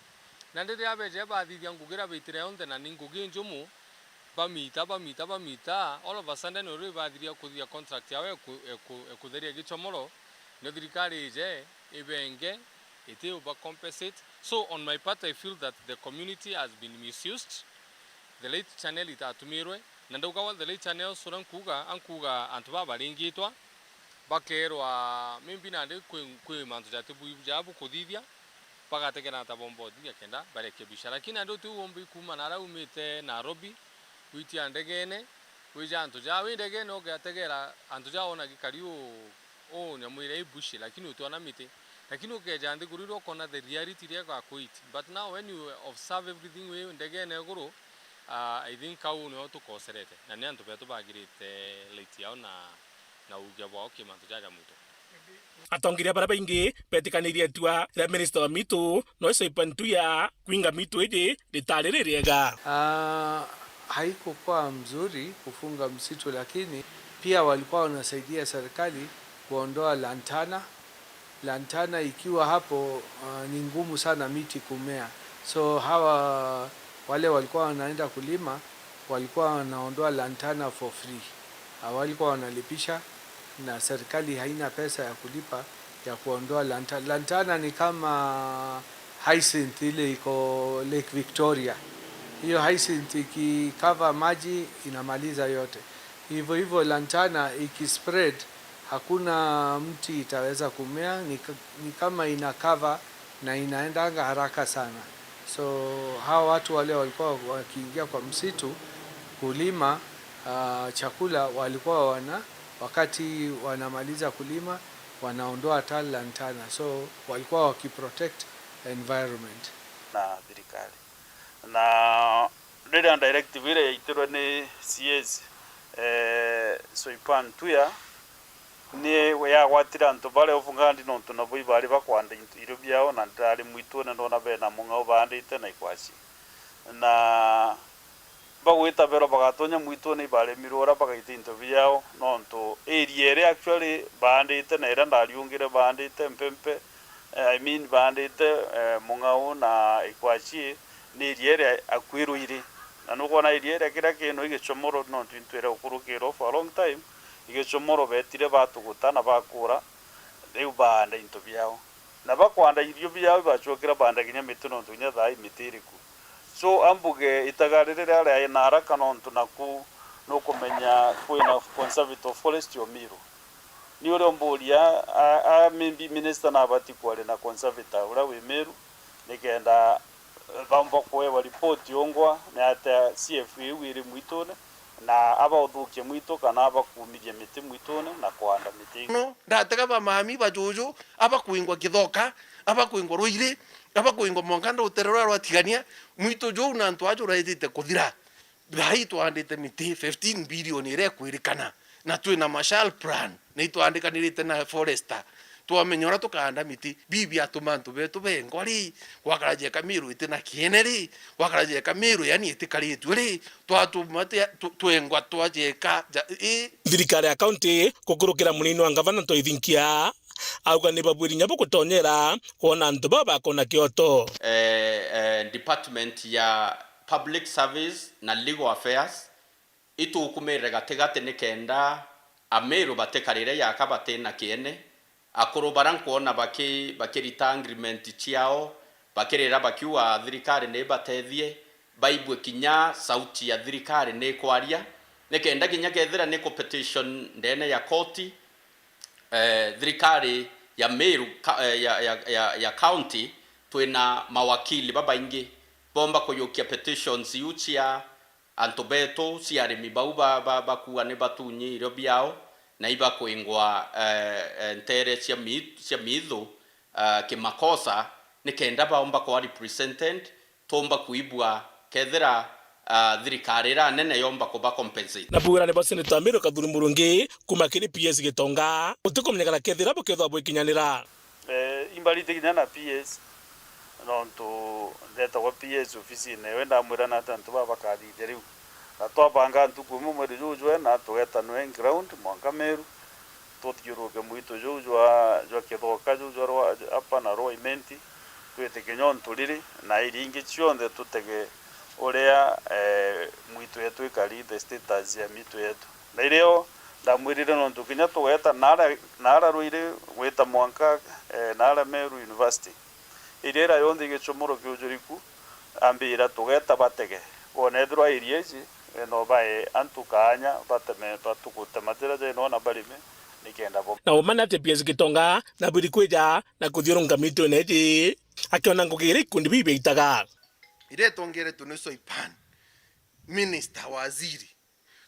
Na riria becha bathithia ngugi iria bitire yonthe na ni ngugi njumu, bamita, bamita, bamita, all of a sudden uri bathiria kuthithia contract yao eku-, eku-, ekutheria gichomoro, nio thirikari ije ibenge, iti uba compensate. So on my part, I feel that the community has been misused. The late Chanel itatumirwe, na ndauga the late Chanel uria nkuuga, ankuuga antu baba baringitwa, bakeerwa maybe nandi kwi, kwi mantu jatibui ja bukuthithia, bagategera ata bomba uthithia kenda barekebisha. Lakini nandi utiu umbi kuuma naria umite Nairobi, witia ndegene, wija antu ja, wi ndegene ugategera antu ja wona gikari u, u nyamu iria i bushi, lakini utiona miti. Lakini ukeja nthiguru iria ukona the reality iria igakwit. But now when you observe everything wi ndegene iguru, ah, I think au nio tukoserete. Na ni antu betu bagirite right yao na, na uge bwao ki mantu jaja mwito. Atongeria baria baingi betikanirie itua ria minista wa mitu, noe Soipan Tuya, kwinga mitu iji ritari ririega. Ah, haikukuwa mzuri kufunga msitu, lakini pia walikuwa wanasaidia serikali kuondoa lantana. Lantana ikiwa hapo, ah, ni ngumu sana miti kumea. So hawa, wale walikuwa wanaenda kulima, walikuwa wanaondoa lantana for free. Hawalikuwa wanalipisha, na serikali haina pesa ya kulipa ya kuondoa lanta-, lantana ni kama hyacinth ile iko Lake Victoria. Hiyo hyacinth ikicover maji inamaliza yote. Hivyo hivyo lantana ikispread, hakuna mti itaweza kumea, ni ka-, ni kama ina cover na inaendanga haraka sana. So, hawa watu wale walikuwa wakiingia kwa msitu kulima, ah, chakula, walikuwa wana-, wakati wanamaliza kulima, wanaondoa hata lantana. So, walikuwa wakiprotect environment. Na thirikari. Na riria directive iria yaitirwe ni C As, eh, Soipan Tuya, ni yagwatire antu baria uvungandi nontu nabo ibari bakwanda into, irio biao, na ndirari mwitune ndona bena mung'ao baandite na ikwaci. Na bagwita bero bagatonya mwitune ibaremirwe uria bagaita into biao, nontu area iria actually baandite na iria ndariungire baandite mpempe, eh, I mean baandite, eh, mung'ao na ikwaci, ni area iria akui rwiri. Na nukwona area iria kiria kino i gicomoro, nontu intwire gukurukirwa for a long time, i gicomoro betire batuguta na bakura, riu baanda into biao. Na bakwanda irio biao ibacokera baanda kinya miti, nontu kinya thaa ii miti iri ku. So, ambuge itaga riri riaria ina haraka, nontu naku nukumenya kwina Conservative Forest o Meru. Ni uria umburia, a, a, maybe minister nabati kwaria na conservator uria wi Meru, nikenda baumba kuewa ripoti ungwa ni atia C F A iu iri mwitune, na abauthukie mwitu kana abakumithia miti mwitune na kwanda miti ingi. No, ndatega ba mami, ba juju, abakwingwa Kithoka, abakwingwa Ruiri, abakwingwa mwanka rutere ruria rwa Tigania, mwitu juu na antu aja uraitite kuthira. Thaa ii twandite miti fifteen billion iria ikwirikana, na twina Marshall Plan, na itwandikanirite na Forester. Twamenya uria tukaanda miti, bibi atuma antu betu bengwa ri, gwakara jeka Meru itina kiene ri, gwakara jeka Meru yani itikaritue ri, twatuma tia-, tu-, twengwa twajeka ja-, i. Thirikari ya kaunti kukurukira munini wa ngavana Ntoithinkia, auga ni babwiri inya bugutonyera kwona antu baba bakona kioto. Eh, eh, department ya Public Service na Legal Affairs itukumirire gatigati nikenda Ameru batikarire yaka batina kiene, akuru baria nkwona baki-, bakirita agreement ciao, bakirira bakiuga thirikari ni ibatethie, baibue kinya sauti ya thirikari ni ikwaria, nikenda kinya kethira ni ku petition ndene ya koti, eh, thirikari ya Meru ka-, eh, ya, ya, ya, ya county, twina mawakili babaingi bomba kuyukia petitions iu cia antu betu, cia arimi bau ba, ba, bakuga ni batunyi irio biao, Na ibakwingwa, eh, eh, nteere cia mi-, cia miithu, eh, kimakosa, nikenda baomba kwa represented, tuumba kuibua kethira, ah, thirikari iria nene yomba kuba compensate. Na bwirane bwa Senator Amiru Kathuri Murungi kuuma kiri P S Gitonga, butikumenyekana kethira bukethirwa bwikinyanira. Eh, imbarite kinya na P S, nontu ndetagwa P S ofisine, we ndamwira na ati antu baa bakathithia riu. Na twabanga ntuku imwe mweri jujwe, na tugeeta nwe ground mwanka Meru, tuthiuruke mwitu juu jwa, jwa Kithoka, juu jwa Rwa-, apa na Rwa Imenti, twite kinya untu riri, na iria ingi cionthe tutege uria, eh, mwitu yetu ikari, the status ya mitu yetu. Na irio ndamwirire nontu kinya tugeeta naara, naara Ruiri gwita mwanka, eh, naara Meru University. Iria ira yonthe igicomoro kiujuriku, ambira tugeeta batege. Boona ethirwa area iji, eh, no bae antu kaanya bateme, batugutematira jaino na barime, nikenda bo. Na umane ati P S Gitonga na bwiri kwija na kuthiurunka mitune iji, akiona ngugi iria ikundi biu biaitaga. Iria itongeretwe ni Soipan, minister, waziri,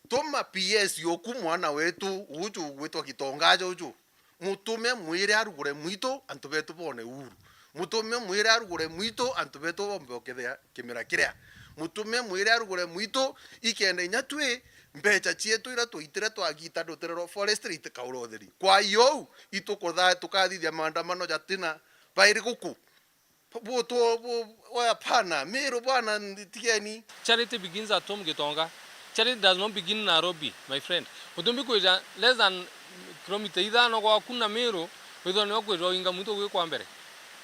tuma P S yoku mwana wetu uju ugwitwa Gitonga juju, mutume mwire arugure mwitu antu betu bone uhuru. Mutume mwire arugure mwitu antu betu bombe ukethia kimera kiria. Mutume mwire arugure mwitu ikenda inya twi mbecha cietu iria twaitire twagita rutere rwa forestry itikaure utheri. Kwa hiyo uu, itukuthaa tukathithia maandamano jatina bairi guku. Bu-, bu-, tu-, bu-, we hapana, Meru bwana, ndi-, tigeni. Charity begins at home, Gitonga. Charity does not begin Nairobi, my friend. Utumbi kwija less than kilomita ithano gwaku na Meru, withwa niwe kwija uinga muntu gwikwa mbere.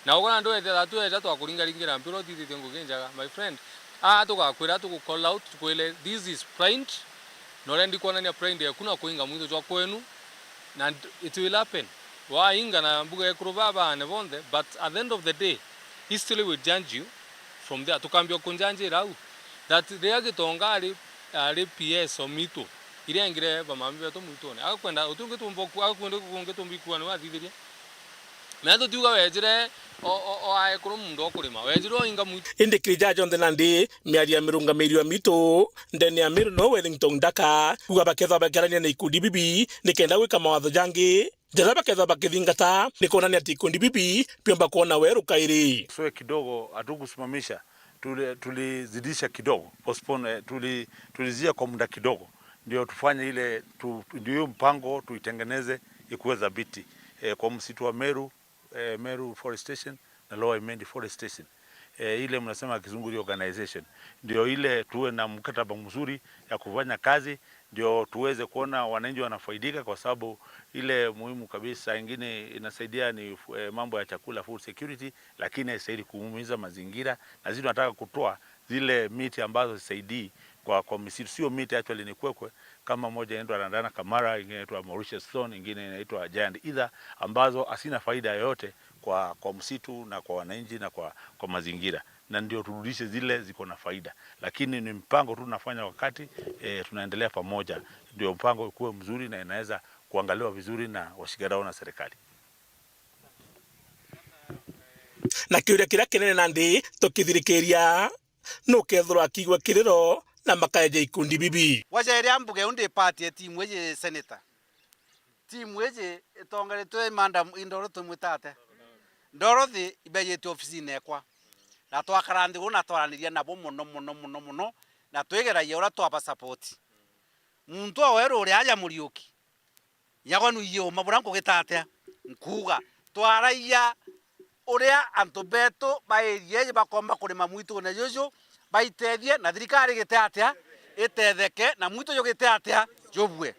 Na ugona ndu ethira tu eja twakuringaringira mpira utithitie ngugi njega, my friend. Aa tugakwira, tugu call out, tukwire, this is pride. Na urendi kwonania pride yaku na kuinga muntu jwa kwenu, na it will happen. Wainga na mbuga ekuru baa baane bonthe, but at the end of the day, history will judge you from there. Tukambia kunjanjira au that riria Gitonga ari, ari P S o mitu, iria engire bamami betu mwitune. Agakwenda uti ungi tumba ku-, agakwenda kungi tumba ikua niwe athithirie. Na tutiuga wejire o, o, o aekuru muntu okurima, wejire oinga mwitu. Indi kiri ja jonthe nandi, miario ya mirungamiri wa mitu ndene ya Meru no Wellington Daka, kuga bakethwa bakiarania na ikundi bibi nikenda gwika mawatho jangi jaria bakethwa bakithingata, ni kuonania ati ikundi bibi biomba kwona weru kairi. Soe kidogo hatukusimamisha, tuli-, tulizidisha kidogo, postpone, eh, tuli-, tulizia kwa muda kidogo, ndio tufanye ile tu-, ndio hiyo mpango tuitengeneze ikuwe dhabiti, eh, kwa msitu wa Meru, eh, Meru Forest Station na Lower Imenti Forest Station. Eh, ile mnasema kizungu reorganization. Ndio ile tuwe na mkataba mzuri ya kufanya kazi, ndio tuweze kuona wananchi wanafaidika, kwa sababu ile muhimu kabisa ingine inasaidia ni, eh, mambo ya chakula, food security, lakini haisaidii kuumiza mazingira, na sisi tunataka kutoa zile miti ambazo zisaidii kwa, kwa misitu, sio miti actually, ni kwekwe, kama moja inaitwa Randana Kamara, ingine inaitwa Mauritius Thorn, ingine inaitwa Giant Heather, ambazo hazina faida yoyote kwa, kwa msitu na kwa wananchi na kwa, kwa mazingira, na ndio turudishe zile ziko na faida, lakini ni mpango tu tunafanya wakati, eh, tunaendelea pamoja, ndio mpango ikuwe mzuri na inaweza kuangaliwa vizuri na washikadau na serikali. Na kiuria kiria kinene nandi tukithirikiria, nukethirwa akigua kiriro na makaeja ikundi bibi. Wacha iria mbuge undi party ya timu iji senator. Timu iji itongeretwe i madam i Dorothy Mwitate. Dorothy ibejete ofisine ekwa. Na twakara nthiguru na twaraniria nabo mono, mono, mono, mono, na twigeragia uria twaba support. Muntu o weru uria aja Muriuki, nyagwa nu iuma buria nkugita atia? Nkuuga, twaragia uria antu betu ba area iji bakomba kurima mwitune juju, baitethie, na thirikari igite atia? Itetheke, na mwitu jugite atia? Jubue.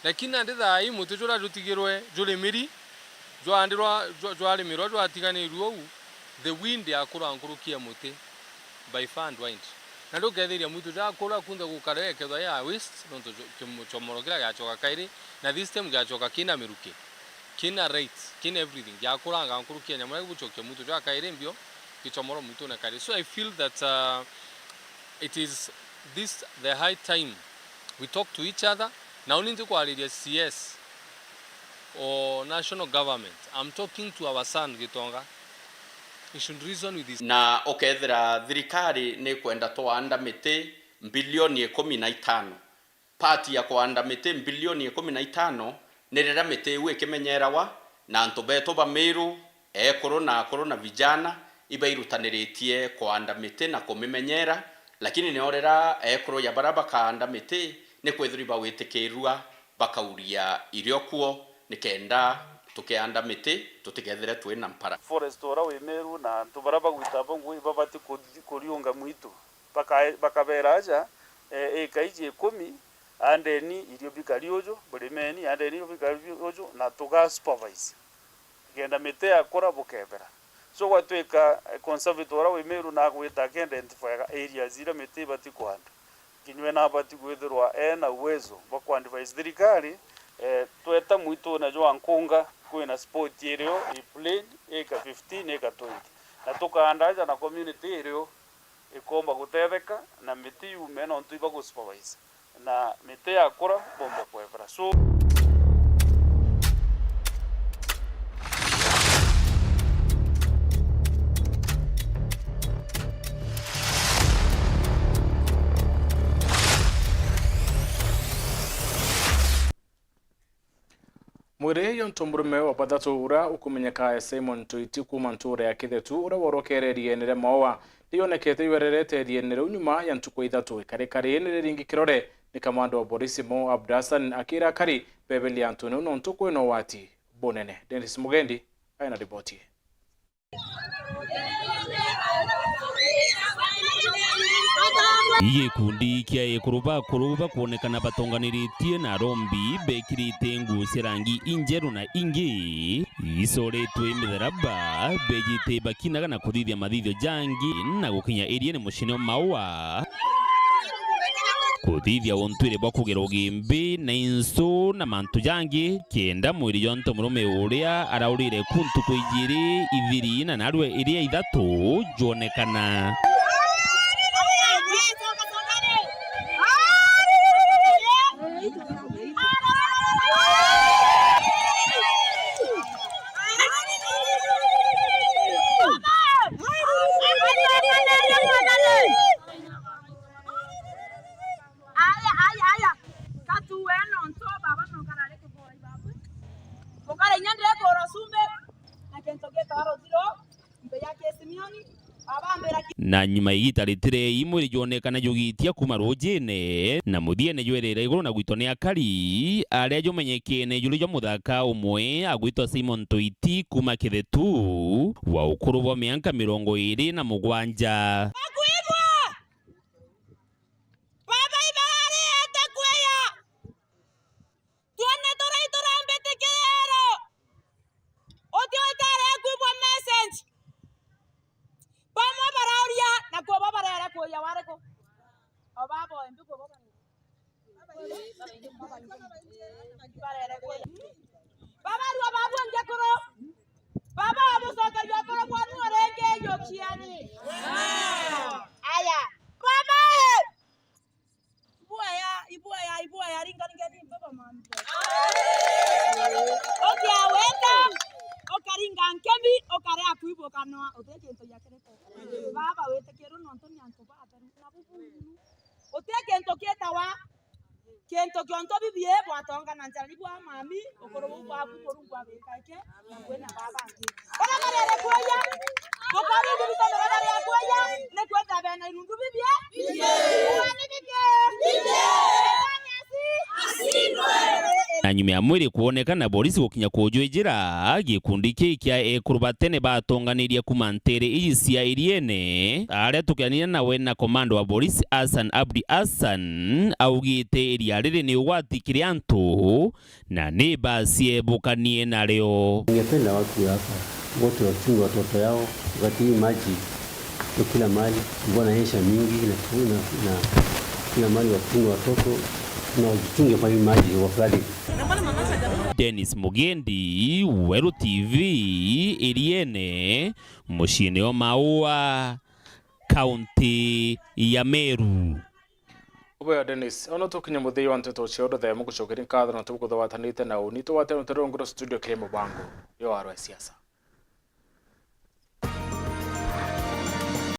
Lakini nandi thaa ii muti juria jutigirwe jurimiri, jwandirwa, jwa-, jwarimirwa, jwatiganirue uu, the wind yakura nkuruki ya muti by far and wide. Na ndukethiria mwitu jakura kunthe gukara ikethwa ya waste, nontu ju-, kimu-, chomoro kiria giachoka kairi, na this time giachoka kina miruki, kina rates, kina everything, giakuranga nkuruki ya nyamu iria iguchokia mwitu jwa kairi mbio, gichomoro mwitune kairi. So I feel that, uh, it is this the high time we talk to each other. Na uni ntikwariria C S or national government, I'm talking to our son Gitonga. He should reason with his. Na ukethira thirikari ni kwenda twanda miti mbilioni ikumi na itano, Part ya kwanda miti mbilioni ikumi na itano ni riria miti iu ikimenyerawa na antu betu ba Meru, ekuru na akuru na vijana ibairutaniritie kwanda miti na kumimenyera, lakini nio riria ekuru ya baria bakaanda miti ni kwithirwa ibawitikiirua bakauria irio kuo, nikenda tukianda miti tutikethire twina mpara. Forest uria wi Meru na antu baria bagwita bo ngui babati kuthi-, kuriunga mwitu. Baka-, bakabera aja, eh, ika iji ikumi, andeni irio bikari uju, burimeni, andeni irio bikari uju, na tuga supervise. Kenda miti yakura bukebera. So gwatwika, eh, conservator uria wi Meru nagwita aki identify areas iria miti ibati kwanda. Kinyua nabati kwithirwa ena uwezo bwa ku advise thirikari, eh, tweta mwitune jwa Nkunga, kwina spot irio i plain, ika fifteen, ika twenty. Na tukaanda aja na community irio ikomba gutetheka na miti yume nontu iba gu supervise na miti yakura bombe kwebera. So, Mwiri jwa ntumburume wa bathatu uria ukumenyeka Simon Tuiti kuuma ntuura ya Kithetu, uria worokeere riene ria Maua, ni yonekete ywererete riene riu nyuma ya ntuku ithatu. Ikarikari ni riringi kirore ni kamanda wa borisi Mo Abdul Hassan akira akari bebelia antune nontu kwina ugwati bunene. Dennis Mugendi aina riboti ii. Gikundi kia ekuru bakuru bakwonekana batonganiritie na arombi bekirite nguo cia rangi injeru na ingi icoretwe mitharaba, bejite bakinaga na kuthithia mathithio jangi na gukinya iriene mucine o Maua. Kuthithia untwire bwa kugera ugimbi na insu na mantu jangi, kenda mwiri jwa ntomurume uria araurire ku ntuku ijiri ithiri na narua iria ithatu jwonekana. Aya, aya, aya. Katuwe nontu baba nonkarare kiboi babu. Ukare inya ndire kura cumbi na kintu gitwa ruthiro, mbe ya Simioni, baba ambira ki- Na nyuma ya igiita ritirei, mwiri jwonekana jugitia kuuma ruujine, na muthiene jwerera iguru na gwitwa ni akari, aria jumenyekene juri jwa muthaka umwe agwitwa Simon Tuiti kuuma Kithetu, wa ukuru bwa mianka mirongo iiri na mugwanja. Bakwigua? Baba ibarari ete kwia. Twone turai turambitikia rero. Uti utare kwigua message. Bamwe barauria, na kuo bo barere kuuria wariku? O baba o imbi kuo bo barere. Barere kuuria. Baba rua babu nje kuru. Baba wamucokeria ukuru bwanu uringi yukiani. Aya. Baba e! Ibuaya, ibuaya, ibuaya, ringa, ringa, ringa, baba mami. Ukiaweta, ukaringa nkemi, ukarea kuibuka noa, uti kintu gia kiriko. Baba witikiru nontu ni antu batheru na buburu. Uti kintu kietawa, kintu kiontu bibi bwatongana njara ni bwa mami, ukuru buu bwaku Murungu abika iki. Kwina baba angi. Baria barere kuoya, bukari inyuruta baria barere kuoya, ni kwenda bena irundu bibie. Bibie. Uga ni bibie. Bibie. Shetani asi-, asindwe. Na nyuma ya mwiri kwonekana, borisi gukinya kujwijira, gikundi kii kia ekuru ba tene batonganirie kuuma ntere iji cia Iriene, aria tukianire nawe na komanda wa borisi Hassan Abdi Hassan, augite iria riri ni ugwati kiri antu, na ni basiebukanie nario. Ningependa watu ya hapa wote wachunge watoto yao, wakati hii maji iko kila mahali, mvua inanyesha mingi na, na, na kila mahali, wachunge watoto na wajichunge kwa hii maji, wafadhili. Dennis Mugendi, Weru T V, Iriene, muciini o Maua, kaunti ya Meru. Uboya Dennis, ono tukinye muthia wa nteto cia uruthemu, gucokeria nkatho na tubukuthawatanite na uni tugwate ntere rungiro studio kiri mubango yo warwa siasa.